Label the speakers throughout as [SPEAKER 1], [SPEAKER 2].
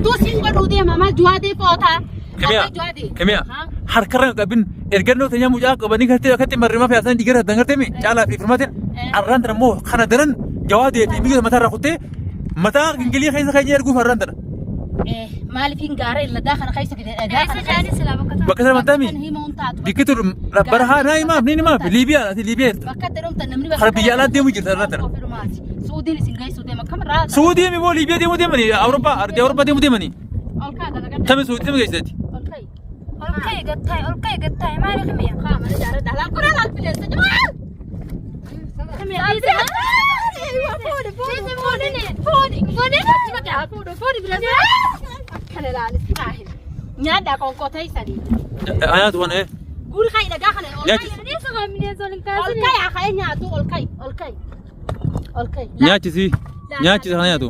[SPEAKER 1] Atuu siin godhuu deema maal juwaadee footaa.
[SPEAKER 2] Kimiyaa. Kimiyaa. Harkarra hin qabin ergannoo teenya mucaa qabanii gartee akkatti marrimaa fi haasaan dhiiga irraa gartee mi caalaa fi firmaatiin arraan tana immoo kana daran jawaadee fi miyyoo mataa irraa kuttee mataa gingilii keessa keenya erguuf arraan tana.
[SPEAKER 1] Maaliif gaara illadaa kana keessa fide dhagaa
[SPEAKER 3] Eessa
[SPEAKER 1] kana
[SPEAKER 3] jaanii
[SPEAKER 1] keessa.
[SPEAKER 3] silaa bakka
[SPEAKER 2] Bakka sana mataa mi?
[SPEAKER 1] Kan himuun taatu.
[SPEAKER 2] Bikkitu barahaa naa himaaf ni himaaf Liibiyaa ati Liibiyaa jirta.
[SPEAKER 1] Bakka itti dhumtan namni
[SPEAKER 2] Kara biyya alaa deemu jirta irra tana.
[SPEAKER 1] Suudiin isin geessu deema kamirraa.
[SPEAKER 2] Suudii mi moo Liibiyaa deemuu deemanii Awurooppaa ardii Awurooppaa deemuu deemanii
[SPEAKER 1] Ol kaa dalagaa.
[SPEAKER 2] tami Suudii tami geessiteeti.
[SPEAKER 1] Ol ka'i.
[SPEAKER 3] Ol ka'e gattaa'e ol ka'e gattaa'e maali kimiya?
[SPEAKER 1] Kaa mana jaaradha. Laal kun laal bineensa jira.
[SPEAKER 3] Kimiya dhiisi. Dhiisi fuudhini.
[SPEAKER 1] Fuudhi. Fuudhi. Achi bakka haa fuudhu. Fuudhi bineensa. Akkana ilaalis kaahil. Nyaadhaa qoonqoo teessanii.
[SPEAKER 2] Anaatu kana
[SPEAKER 1] Guuri ka'i dhagaa kana ol
[SPEAKER 2] Nyaachis.
[SPEAKER 1] ka'i.
[SPEAKER 3] Dhiisi kan bineensa ol hin
[SPEAKER 1] Ol
[SPEAKER 3] kaasine.
[SPEAKER 1] ka'i haa ka'ee nyaatu ol ka'i ol ka'i. Ol ka'i.
[SPEAKER 2] nyaachisi nyaachisi kana nyaatu.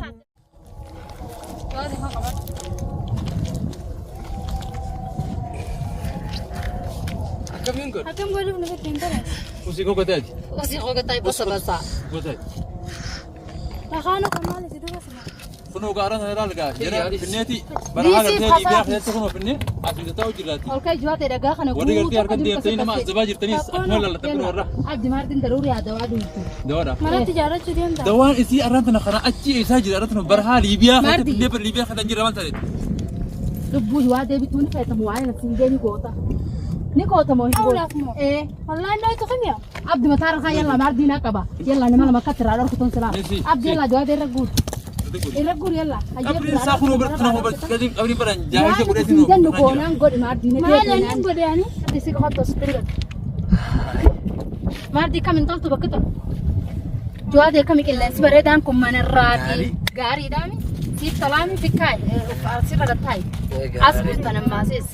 [SPEAKER 2] Akkamiin godhu?
[SPEAKER 3] Akkam godhuuf nu fakkiin tole.
[SPEAKER 2] Usii gogotaati.
[SPEAKER 1] Osii qogatay basa basa.
[SPEAKER 2] Gogotaati.
[SPEAKER 3] Lakaanoo kan maali si duuba sila.
[SPEAKER 2] Kunoo gaara sana ilaali gaa jara finneeti barahaa gartee Liibiyaa keessatti kunoo finne asii taa'u jirraati.
[SPEAKER 1] Ol ka'i juwaatee dhagaa kana
[SPEAKER 2] Warri gartee harka deemtanii nama azabaa jirtaniis akkuma lallatan kunoo warra
[SPEAKER 1] Abdi maartin daruuri adawaa duutu.
[SPEAKER 2] dawaadha.
[SPEAKER 3] Manatti ijaarrachuu deemta.
[SPEAKER 2] Dawaan isii arraan tana karaa achi eessaa jira arraan tana barahaa Liibiyaa keessatti
[SPEAKER 1] Maarti.
[SPEAKER 2] finnee bara Liibiyaa keessatti jira waan ta'eef.
[SPEAKER 1] Lubbuu juwaatee bituu ni feetamu waa'ee nafsi hin ni goota. Ni goota moo hin
[SPEAKER 3] Awlaaf moo?
[SPEAKER 1] Ee.
[SPEAKER 3] Wallaahi nootu kimiya.
[SPEAKER 1] Abdi mataa irraa yalla maardi naa qaba. Yalla nama lama akkatti irraa dhorku ton silaa.
[SPEAKER 2] Nisi,
[SPEAKER 1] Abdi
[SPEAKER 2] si.
[SPEAKER 1] yalla juwaatee irra guutu. Irra guuri yalla.
[SPEAKER 2] Qabriin isaa kunoo biratti nama barsiisa qabriin baran jaarsa godhee
[SPEAKER 1] Waan jennu goonaan godhi maardi ni
[SPEAKER 3] Maali ani godhe ani?
[SPEAKER 1] Abdi si qofa tosi tiri. Maardi kam hin toltu bakki tolu. Juwaatee kami qilleensi bareedaan kun manarraati. Gaariidhaami. Siif tolaami fikkaay. Sirra gattaayi. As bultan ammaasis.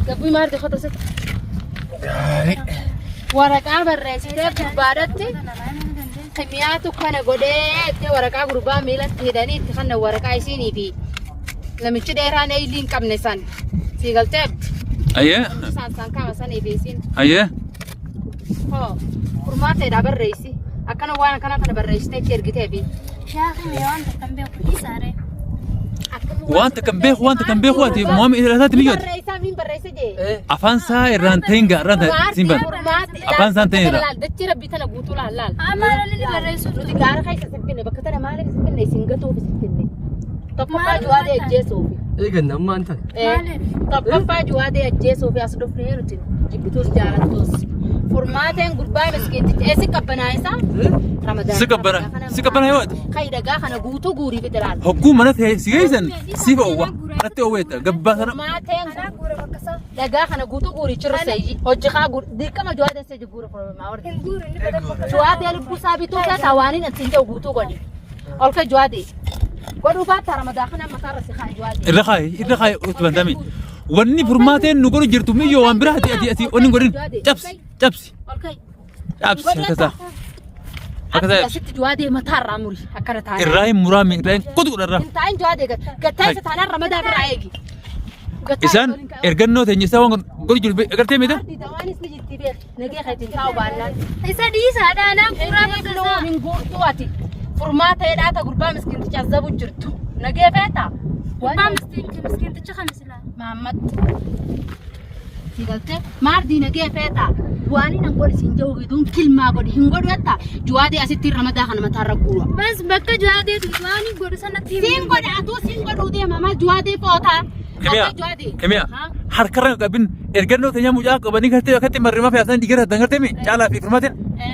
[SPEAKER 1] Gabbii maardi qofa tosi. Waraqaa barreessitee gurbaadhatti kimiyaatu kana godhee itti waraqaa gurbaa miilatti hidhanii itti kanna waraqaa isiinii fi namichi dheeraan eeyilii hin qabne san sii galtee abdi.
[SPEAKER 2] Ayyee
[SPEAKER 1] Isaan isaan kaama sanii fi isiin
[SPEAKER 2] ayyee
[SPEAKER 1] hoo furmaateedha barreessi akkana waan akkana kana barreessitee itti ergitee fi.
[SPEAKER 3] Yaa kimiya waan takka hin beeku dhiisaare.
[SPEAKER 2] waan takka hin beeku waan takka hin beeku ati mo'ame irraatti biyyooti.
[SPEAKER 1] Barreessaa miin barreessa jee.
[SPEAKER 2] Afaan isaa irraan ta'in gaa irraan ta'in siin bana. Afaan isaan ta'in irraa.
[SPEAKER 1] Dachee rabbii tana guutuu laal laal.
[SPEAKER 3] Maal inni barreessuuf
[SPEAKER 1] Nuti gaara keessa isin finne bakka tana maaliif isin finne isin gatuuf isin finne. Tokkoffaa juwaadee ajjeesuufi.
[SPEAKER 4] Eegan ammaan tana.
[SPEAKER 3] Maaliif?
[SPEAKER 1] Tokkoffaa juwaadee ajjeesuufi as dhufnee nuti jibbituus jaalattuus. Furmaateen gurbaa miskiinticha eessi qabbanaa isaa? Ramadaan.
[SPEAKER 2] Si qabbana si qabbana yoo ati.
[SPEAKER 1] Kai dhagaa kana guutuu guurii fide laal.
[SPEAKER 2] Hogguu mana ta'e si geessan siif oowwa manatti oowweetta gabbaa sana.
[SPEAKER 1] Furmaateen
[SPEAKER 3] Anaa guura bakka isaa.
[SPEAKER 1] dhagaa kana guutuu guurii cirrisa hojii kaa guur dirqama juwaadee seji guura furmaa warri.
[SPEAKER 3] Hin guuru inni bada bakka isaa.
[SPEAKER 1] Juwaadee lubbuu isaa bituu keessaa waan hin ittiin ta'u guutuu godhi. Ol ka juwaadee. Godhuu baattaa ramadaa kana mataarra si kaa juwaadee.
[SPEAKER 2] Irra kaayi irra kaayi utubantami. Wanni furmaateen nu godhu jirtu miyyoo waan biraa ati ati ati wanni hin godhin cabsi cabsi
[SPEAKER 1] Ol ka'i.
[SPEAKER 2] cabsi akkasaa akkasaa
[SPEAKER 1] Asitti juwaadee mataarraa muri akkana taa'ee.
[SPEAKER 2] irraa hin muraame irraa hin kutu godharraa.
[SPEAKER 1] Hin taa'in juwaadee gattaa isa taanaan ramadaa birraa eegi. Gattaa
[SPEAKER 2] Isaan ergannoo teenya isaa waan godhu jiru agartee miti.
[SPEAKER 1] Dawaanis ni jirti beek. Nagee keetiin taa'u baannaan.
[SPEAKER 3] Isa dhiisaadha anaa guuraa bakka isaa.
[SPEAKER 1] Hin guurtuu ati. Furmaata hidhaata gurbaa miskiinticha azabu jirtu. Nagee feetaa?
[SPEAKER 3] Gurbaa miskiinticha kami silaa?
[SPEAKER 1] Mahammad. Si galtee maal diinagee feetaa? Waan hin godhi siin jedhu giduun kilmaa godhi hin godhu jetta juwaadee asitti ramadaa kana mataarra guura.
[SPEAKER 3] Bas bakka juwaadeetu waan hin godhu sanatti himi.
[SPEAKER 1] Siin godha atuu siin godhuu deema maal juwaadee footaa?
[SPEAKER 2] Kimiyaa kimiyaa harkarra hin qabin ergannoo teenya mucaa qabanii gartee akkatti marrimaa fi haasaan dhiiga irraa gartee mi caalaa fi firmaatiin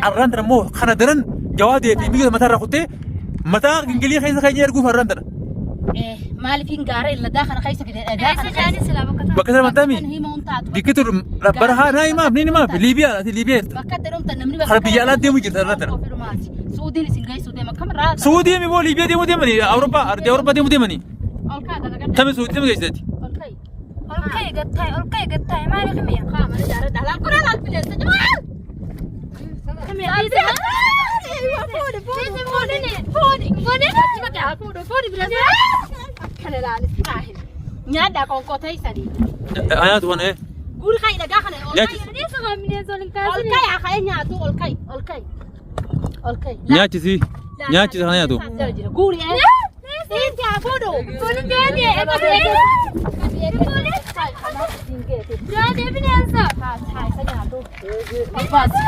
[SPEAKER 2] arraan tana immoo kana daran jawaadee fi miyyoo mataarraa kuttee mataa gingilii keessa keenya erguuf arraan tana.
[SPEAKER 1] Maaliif hin gaara illadaa kana keessa fide dhagaa
[SPEAKER 3] Eessa
[SPEAKER 1] kana
[SPEAKER 3] jaanii silaa bakka taa'u?
[SPEAKER 2] Bakka sana mataa mi?
[SPEAKER 1] Kan himuun taatu.
[SPEAKER 2] Bikkitu barahaa naa himaaf ni himaaf Liibiyaa ati Liibiyaa jirta.
[SPEAKER 1] Bakka itti dhumtan namni
[SPEAKER 2] Kara biyya alaa deemu jirta irra tana.
[SPEAKER 1] Suudiin isin geessu deema kamirraa.
[SPEAKER 2] Suudii mi moo Liibiyaa deemuu deemanii Awurooppaa ardii Awurooppaa deemuu deemanii
[SPEAKER 1] Ol kaa dalagaa.
[SPEAKER 2] tami Suudii tami geessiteeti.
[SPEAKER 1] Ol ka'i.
[SPEAKER 3] Ol ka'e gattaa'e ol ka'e gattaa'e maali kimiya?
[SPEAKER 1] Kaa mana jaaradha. Laal kun laal bineensa jira.
[SPEAKER 3] Kimiya dhiisi. Dhiisi fuudhini.
[SPEAKER 1] Fuudhi. Fuudhi. Achi bakka haa fuudhu. Fuudhi bineensa. Akkana ilaalis kaahil. Nyaadhaa qoonqoo teessanii.
[SPEAKER 2] Anaatu kana
[SPEAKER 1] Guuri ka'i dhagaa kana ol
[SPEAKER 2] Nyaachis.
[SPEAKER 1] ka'i.
[SPEAKER 3] Dhiisi kan bineensa ol hin
[SPEAKER 1] Ol
[SPEAKER 3] kaasine.
[SPEAKER 1] ka'i haa ka'ee nyaatu ol ka'i ol ka'i. Ol ka'i.
[SPEAKER 2] nyaachisi nyaachisi kana nyaatu.
[SPEAKER 1] Guuri ee. Dhiisi haa fuudhu.
[SPEAKER 3] Fuudhu jawaadee. Jawaadee bineensa.
[SPEAKER 1] Ol baasi.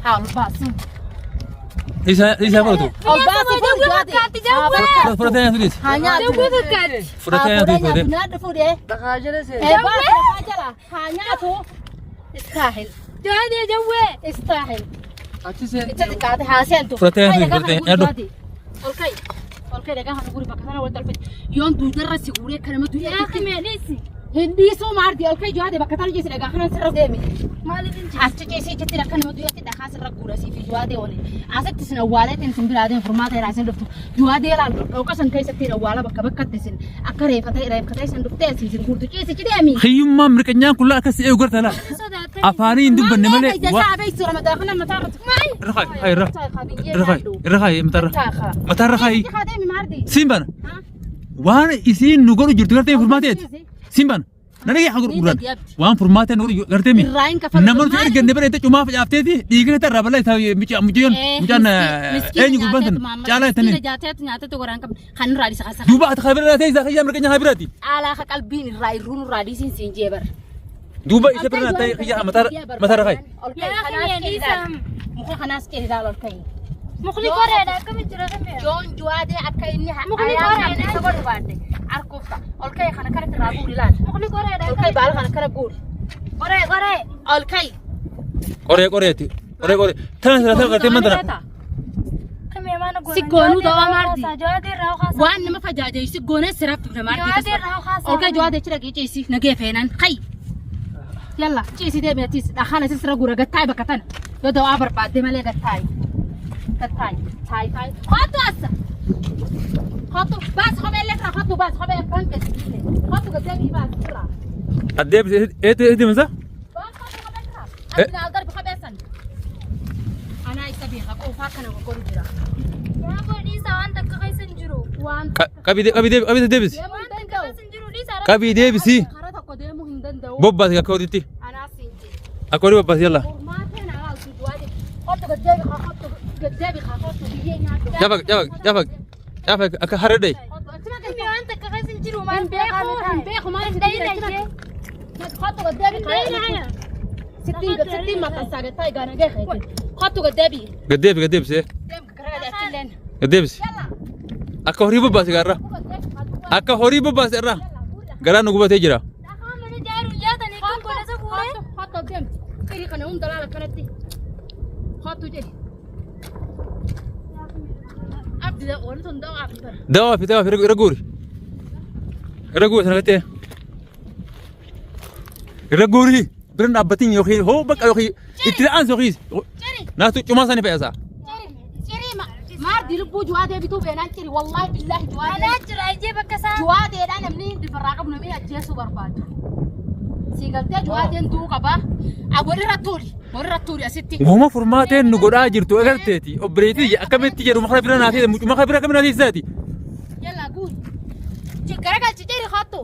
[SPEAKER 1] Haa ol baasi.
[SPEAKER 2] Isa isa fudhatu.
[SPEAKER 1] Ol baasi fuudhu jawaadee.
[SPEAKER 3] Fakkaatti jawwee.
[SPEAKER 2] Fudhatee nyaatu dhiisi.
[SPEAKER 1] Haa nyaatu.
[SPEAKER 3] Jawwee fakkaatti.
[SPEAKER 2] Fudhatee nyaatu dhiisi.
[SPEAKER 1] Nyaadhu fuudhee.
[SPEAKER 4] Dhagaa jala seena.
[SPEAKER 1] Ee baasi lafaa jala. Haa nyaatu. Istaahil.
[SPEAKER 3] Jawaadee jawwee.
[SPEAKER 1] Istaahil.
[SPEAKER 4] Achi seena.
[SPEAKER 1] Itti xiqqaate haa seentu.
[SPEAKER 2] Fudhatee nyaatu fudhatee nyaadhu.
[SPEAKER 1] Ol ka'i. Ol ka'i dhagaa kana guuri bakka sana walitti ol fidi. Yoon duudarra si guuree akka nama du'e.
[SPEAKER 3] Yaa kimiya dhiisi.
[SPEAKER 1] Hin dhiisuu maardi ol ka'i jawaadee bakka tana jeesi dhagaa kana sirra deemi.
[SPEAKER 3] Maaliif hin jiru?
[SPEAKER 1] Achi ceesii achitti akka nama du'etti dhagaa sirra guura siif jawaadee waliin. Asitti isin awwaaleetiin isin biraa deemu furmaata irraa isin dhuftu. Jawaadee laal dhooqa san keessatti awwaala bakka bakkatti isin akka reeffatee reeffatee isin dhuftee isin isin guurtu ciisichi deemi.
[SPEAKER 2] Hiyyummaan mirqanyaan kun laa akkas eegu garta laa.
[SPEAKER 3] Sodaatanii.
[SPEAKER 2] Afaanii hin dubbanne malee.
[SPEAKER 1] Ija isaa beektu ramadaa kana mataa irratti. Maal?
[SPEAKER 2] Irra kaayi, kaayi irra. Irra kaayi, irra kaayi mataarra. Mataarra kaayi.
[SPEAKER 1] Deemi maardi.
[SPEAKER 2] Siin bana. Waan isiin nu godhu jirtu gartee furmaateeti. Siin bana. Na dhagee haa gurguran. Waan furmaatee nu godhu gartee mi.
[SPEAKER 1] Irraa hin kafalu.
[SPEAKER 2] Nama nuti erganne bara itti cumaa facaafteeti dhiiga irraa balaa isaa mucayyoon mucaan eenyu gurbaan tan caalaa jettaniin.
[SPEAKER 1] Jaateetu nyaateetu goraan qabne kan irraa dhiisa kasa.
[SPEAKER 2] Duuba ati kabira ta'e isaa kiyyaa mirqanya kabiraati.
[SPEAKER 1] Caalaa ka qalbiin irraa irruun irraa dhiisiin siin jee bara.
[SPEAKER 2] Duuba isa bira ta'e kiyyaa mataarra kaayi.
[SPEAKER 3] Yaa kimiya dhiisa.
[SPEAKER 1] Muka kanaas kee ilaal ol ka'i.
[SPEAKER 3] Mukni koreedha akkamitti jira kimiya?
[SPEAKER 1] Yoon juwaadee akka inni
[SPEAKER 3] Mukni koreedha.
[SPEAKER 1] isa godhu baadde arkuuf ta'a. Ol ka'i kana kanatti irraa guuri ilaal.
[SPEAKER 3] Mukni koreedha.
[SPEAKER 1] Ol ka'i baala kana kana guuri.
[SPEAKER 3] Qoree qoree.
[SPEAKER 1] Ol ka'i.
[SPEAKER 2] Qoree qoreeti. Qoree qoree. Tana sira tana gartee mandana.
[SPEAKER 3] Kimiya maana goona.
[SPEAKER 1] Si goonuu dawaa maarti.
[SPEAKER 3] Jawaadee irraa hawaasaa.
[SPEAKER 1] Waan nama fajaajee si goonee siraaf tufne maarti.
[SPEAKER 3] Jawaadee irraa hawaasaa.
[SPEAKER 1] Ol ka'i juwaadee achi dhaqee ciisi nagee feenan ka'i. Yalla ciisi deemi atis dhahaan asis irra guura gattaa'i bakka tana. Yoo dawaa barbaadde malee gattaa'i. Gattaa'i. Taa'i taa'i. Kottu assa. Kottu baas kophee illee irraa kottu baas kophee akkaan keessi. Kottu gaddeebii baas irraa.
[SPEAKER 2] Addee eetti deemsa.
[SPEAKER 1] Baas kottu kophee irraa. Ati naal darbi kophee san. Anaa isa beeka qofaa kana goggoru jira.
[SPEAKER 3] Yaa koo dhiisa waan takka keessa hin jiru.
[SPEAKER 1] Waan
[SPEAKER 2] Qabii qabii deebisi.
[SPEAKER 1] deemuu hin
[SPEAKER 3] Waan takka
[SPEAKER 1] danda'u.
[SPEAKER 3] keessa hin jiru dhiisa.
[SPEAKER 2] Qabii deebisi.
[SPEAKER 1] Karaa tokko deemuu hin danda'u.
[SPEAKER 2] Bobbaasi akka horiitti.
[SPEAKER 1] Anaa siin jedhe.
[SPEAKER 2] Akka horii bobbaasi yalla.
[SPEAKER 1] Furmaateen alaaltu du'aadhe. Kottu gaddeebi haa kottu gaddeebi haa kottu biyyee nyaadhu.
[SPEAKER 2] Jafaq jafaq jafaq. Jafaq akka harree dhayi.
[SPEAKER 1] Kottu achi maqaa
[SPEAKER 3] Kimiya waan takka keessa hin jiru maal
[SPEAKER 1] hin beeku hin beeku maal
[SPEAKER 3] Hin dhayina ishee.
[SPEAKER 1] Kottu gaddeebi
[SPEAKER 3] Hin dhayina haya.
[SPEAKER 1] Sittiin sittiin maxxansaa gattaa egaa nagee keeti. Kottu gaddeebi.
[SPEAKER 2] Gaddeebi gaddeebisi.
[SPEAKER 1] Deem karaa gadee achilleen.
[SPEAKER 2] Gaddeebisi. Akka horii bobbaasi gaarra. Akka horii bobbaasi irra. Garaan nu gubatee jira.
[SPEAKER 3] Dhagaa mana ijaaruun nyaatanii kan godhasa fuudhee.
[SPEAKER 1] Kottu kottu deem. Firii kana hunda laala akkanatti. Kottu jedhi. Abdi wanti sun da'aa fi bara.
[SPEAKER 2] Dawaa fi dawaa fi irra guuri. Irra guuri sana gattee. Irra guuri. Bira dhaabbatiin yookiin hoo bakka yookiin itti la'aansi yookiin naatu cumaa sani fe'asa.
[SPEAKER 1] Cirii maardi lubbuu juwaadee bituu beenaan ciri wallaahi billaahi juwaadee.
[SPEAKER 3] Anaa jira ijee bakka isaa.
[SPEAKER 1] Juwaadeedhaan namni bifarraa qabu namni ajjeesuu barbaadu. Sii galtee juwaadeen du'uu qaba. Walirra tuuli walirra tuuli asitti.
[SPEAKER 2] Wooma furmaateen nu godhaa jirtu agarteeti. Obboleettii akkamitti jedhu maqaa bira naaf maqaa bira akkamitti naaf isaati.
[SPEAKER 1] Yalla guuri. Garagalchi ciri kottu.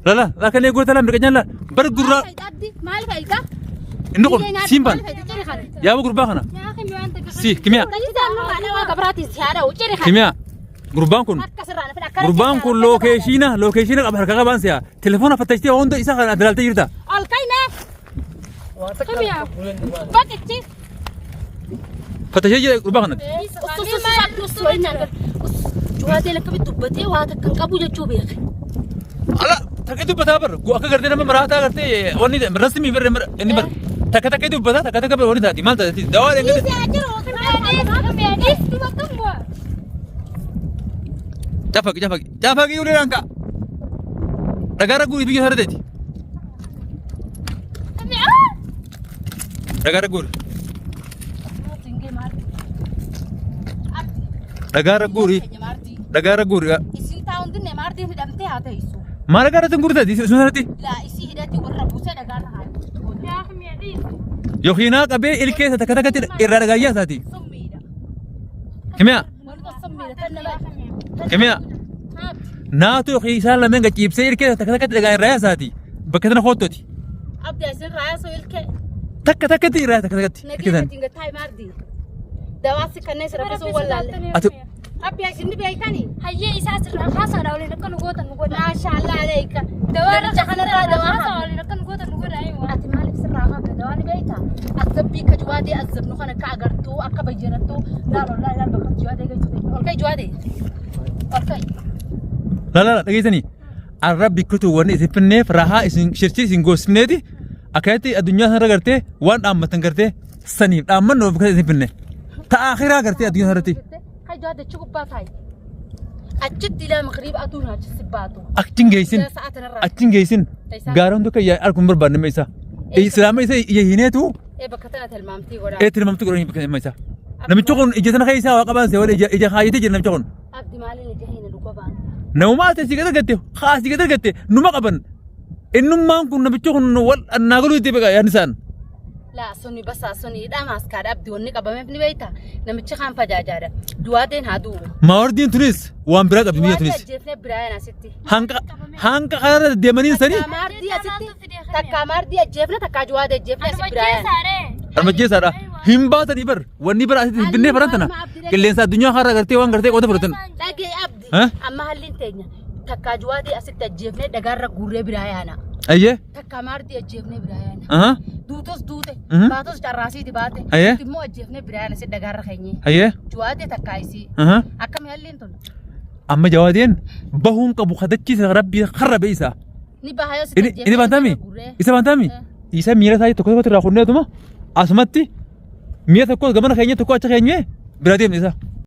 [SPEAKER 2] Lala laa kan eeguu tala mirga la bar gurraa
[SPEAKER 1] Abdi maal faayida?
[SPEAKER 2] inni kun siin ban
[SPEAKER 1] Maal faayida ciri kana?
[SPEAKER 2] yaaba gurbaa kana
[SPEAKER 3] Yaa kimiya waan takka
[SPEAKER 2] si kimiya kimiya gurbaan kun gurbaan kun lookeeshiina lookeeshiina qaba harka qabaan si'a telefoona fattashitee hunda isa kana dalaaltee jirta.
[SPEAKER 1] Ol ka'i
[SPEAKER 4] Waan takka
[SPEAKER 1] Kimiya.
[SPEAKER 4] fuuleen dhumaa.
[SPEAKER 1] Baqichi.
[SPEAKER 2] Fattashee jira gurbaa kanatti.
[SPEAKER 1] Juwaadee lakkabee dubbatee waa takka hin qabu jechuu beeke.
[SPEAKER 2] Ala takka dubbataa bar akka gartee nama maraataa gartee wanni rasmi bar inni bar takka takka dubbataa takka takka bar wanni taati maal taati dawaa deengate. Cafaqi cafaqi cafaqi ulee ranka dhagaa ragguu biyya sardeeti. Dhagaa ragguuri. Dhagaa ragguuri. Dhagaa ragguuri.
[SPEAKER 1] Isin taa'uun dinne maartiin hidhamtee haa ta'isu.
[SPEAKER 2] Maal dhagaa irratti gurgurtaati sun irratti?
[SPEAKER 1] Laa isii hidhatti warra buusee dhagaa irra haa
[SPEAKER 2] Yookiin haa qabee ilkee isa takka takkatti irraa dhagaayyaa isaati.
[SPEAKER 1] Summiidha.
[SPEAKER 2] Kimiyaa
[SPEAKER 1] Wantoota summiidha tan nama.
[SPEAKER 2] kimiyaa naatu yookiin isaan lameen gachiibsee ilkee isa takka takkatti dhagaa irraa yaasaati. Bakka tana koottoti.
[SPEAKER 1] Abdi isin raayasoo ilkee.
[SPEAKER 2] Takka takkatti irraa takka takkatti.
[SPEAKER 1] Nagee gatiin gataa maardi. Dawaasi kanneen sirra sun wallaalle.
[SPEAKER 2] Ati
[SPEAKER 1] Abbi isin beeytanii?
[SPEAKER 3] Hayyee isaa sirraa haasaadha waliin akka nu gootan nu godha.
[SPEAKER 1] Maashaallah aleeka.
[SPEAKER 3] Dawaa
[SPEAKER 1] Namicha kanarraa dawaa
[SPEAKER 3] haasaa waliin akka nu gootan nu godha. Aywa.
[SPEAKER 1] Ati maaliif sirraa qabda dawaa ni beektaa? Azabbii akka juwaadee azabnu kan akka agartuu akka bayyanattuu laal ol laal bakka juwaadee galchite. Ol ka'i juwaadee. Ol ka'i.
[SPEAKER 2] La la la dhageessanii. Arra bikkitu wanni isin finneef rahaa isin shirchii isin goosifneeti akkasitti addunyaa sanarra gartee waan dhaammatan gartee saniif dhaammannoo bakka isin finne. Ta akhiraa gartee addunyaa sanarratti.
[SPEAKER 1] Ka'i juwaadee achi gubbaa taa'i. Achitti ilaa makriiba aduun achi si baatu.
[SPEAKER 2] Achiin geessin.
[SPEAKER 1] Sa'a tanarraa.
[SPEAKER 2] Achiin geessin. Gaara hundi akka arguu hin barbaanne amma isaa. Islaama isa ija hineetu
[SPEAKER 1] Ee bakka tana tilmaamtii godhaa.
[SPEAKER 2] ee tilmaamtu godhanii bakka amma isaa. Namichi kun ija sana keessaa waa qabaan seewwan ija ija kaayyatee jira namichi kun.
[SPEAKER 1] Abdi maaliin ija hin dhuga baanta.
[SPEAKER 2] Namumaa ati asii gad argatte haa asii gad argatte numa qaban. Innummaan kun namichi kun wal annaa galuu itti beeka yaadni isaan.
[SPEAKER 1] Laa suni basaa suni dhamaas kaadha abdi wanni qabameef ni beekta. Namichi kaan fajaajaadha. Du'aateen haa du'u.
[SPEAKER 2] Maawardiin tunis waan biraa qabdi biyya
[SPEAKER 1] Du'aatee
[SPEAKER 2] tunis.
[SPEAKER 1] ajjeefnee biraa yana asitti.
[SPEAKER 2] Hanqa hanqa kanarra deemanii sanii
[SPEAKER 1] Takkaa maardii asitti takkaa maardii ajjeefne takkaa juwaadee ajjeefne asi biraa yana.
[SPEAKER 2] Armajjeessaadha. Hin baatanii bar wanni bara asitti hin binnee baran tana qilleensa addunyaa har'a gartee waan gartee qooda fudhatan.
[SPEAKER 1] Dhagee abdi
[SPEAKER 2] Eh?
[SPEAKER 1] amma halliin teenya takkaa juwaadee asitti ajjeefne dhagaarra guurree biraa yaana.
[SPEAKER 2] Ayyee.
[SPEAKER 1] Takkaa maardii ajjeefnee biraa yaana.
[SPEAKER 2] Aha.
[SPEAKER 1] Duutos duute baatos carraasiiti baate.
[SPEAKER 2] Ayyee.
[SPEAKER 1] Immoo ajjeefnee biraa yaana si dhagaarra keenyee.
[SPEAKER 2] Ayyee.
[SPEAKER 1] Juwaadee takkaa isii.
[SPEAKER 2] Aha.
[SPEAKER 1] Akkami halliin tun?
[SPEAKER 2] Amma jawaadeen bahuun qabu kadachiisa rabbii karra beeysa.
[SPEAKER 1] Ni baha yoo si
[SPEAKER 2] Inni inni baantami? Isa baantami? Isa miira isaa tokko tokkotti irraa kunneetuma asumatti miira tokko gamana keenya tokko achi keenyee bira deemne isa.